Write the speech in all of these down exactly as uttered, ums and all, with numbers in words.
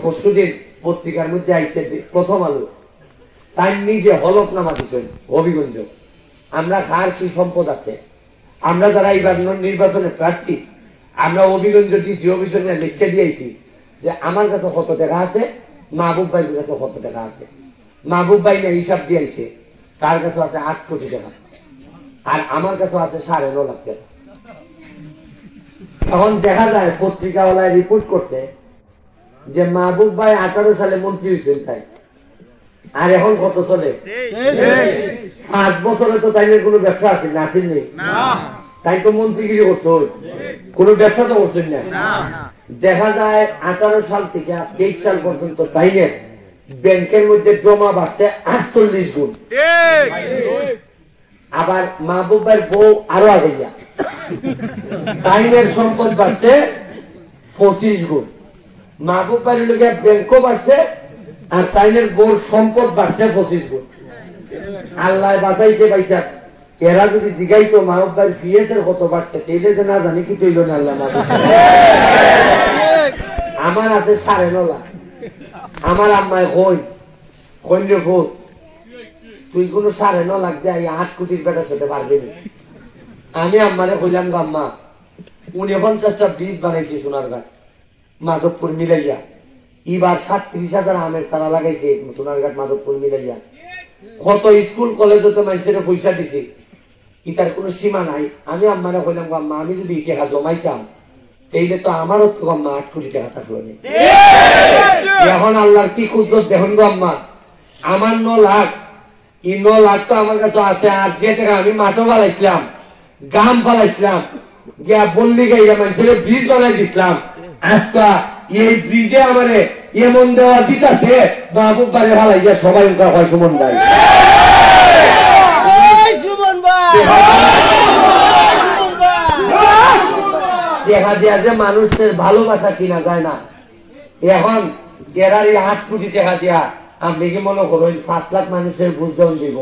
পরশুদিন পত্রিকার মধ্যে আইছে যে প্রথম আলো, তাই নিজে হলফনামা দিছেন হবিগঞ্জ, আমরা কার কি সম্পদ আছে, আমরা যারা এইবার ন-, নির্বাচনে প্রার্থী, আমরা হবিগঞ্জ ডিসি অফিসে নিয়ে লিখে দিয়েছি যে আমার কাছে কত টাকা আছে, মাহবুব ভাইয়ের কাছে কত টাকা আছে। মাহবুব ভাই না হিসাব দিয়েছে, তার কাছে আছে আট কোটি টাকা, আর আমার কাছে আছে সাড়ে ন লাখ টাকা। এখন দেখা যায় পত্রিকাওয়ালায় রিপোর্ট করছে যে মাহবুব ভাই আঠারো সালে মন্ত্রী হয়েছেন, তাই আর এখন কত চলে? পাঁচ বছরে তো তাইনের কোনো ব্যবসা আছে না, আসেননি? তাই তো মন্ত্রীগিরি করছে, কোনো ব্যবসা তো করছেন না। দেখা যায় আঠারো সাল থেকে তেইশ সাল পর্যন্ত তাইনের ব্যাংকের মধ্যে জমা বাড়ছে আটচল্লিশ গুণ। আবার মাহবুব ভাইয়ের বউ আরো আগে গিয়া, তাইনের সম্পদ বাড়ছে পঁচিশ গুণ। মাহবুব ভাইয়ের লগে ব্যাংকও বাড়ছে, আর তাইনের বউর সম্পদ বাড়ছে পঁচিশ গুণ। আল্লাহ বাঁচাইছে ভাই সাহেব। এরা যদি জিগাইতো মাহবুব ভাইয়ের পিএস এর কত বাড়ছে, তাইলে যে না জানি কি তৈল না আল্লাহ মাহবুব। আমার আছে সাড়ে ন লাখ। আমার আম্মায় কই, কইলে ভূত, তুই কোনো সাড়ে ন লাখ দিয়ে এই আট কোটির বেটার সাথে পারবি না। আমি আম্মারে কইলাম, "গো আম্মা, উনপঞ্চাশটা ব্রিজ বানাইছি সোনারঘাট মাধবপুর মিলাইয়া, এবার সাতত্রিশ হাজার আমের চারা লাগাইছে সোনারঘাট মাধবপুর মিলাইয়া, কত স্কুল কলেজে তো মানুষের পয়সা দিছি, ইতার কোনো সীমা নাই।" আমি আম্মারে কইলাম, "গো আম্মা, আমি যদি এই টাকা জমাইতাম, তাইলে তো আমারও তো আম্মা আট কোটি টাকা থাকলো নি।" এখন আল্লাহর কি কুদরত দেখুন গো আম্মা, আমার ন লাখ, এই ন লাখ তো আমার কাছে আছে, আর যে টাকা আমি মাঠও ফালাইছিলাম, গাম ফালাইছিলাম, গিয়া বললি গাইয়া মানুষের ব্রিজ বানাই দিছিলাম, আজকা এই ব্রিজে আমারে এমন দেওয়া দিতাছে, মাহবুব ভাইরে ফালাই গিয়া সবাই উনকা কয় সুমন ভাই। এই সুমন ভাই! সুমন ভাই! দেখা দিয়া যে মানুষের ভালোবাসা কিনা যায় না। এখন এরার এই আট কোটি টাকা দিয়া আপনি কি মনে করইন পাঁচ লাখ মানুষের ভোট দেওয়ান দিব?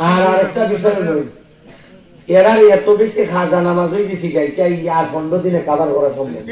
আর আরেকটা বিষয় হইল, এরার এত বেশি খাজা নামাজ হয়ে গেছে, গাইতে আর পনেরো দিনে কাবার করা সম্ভব।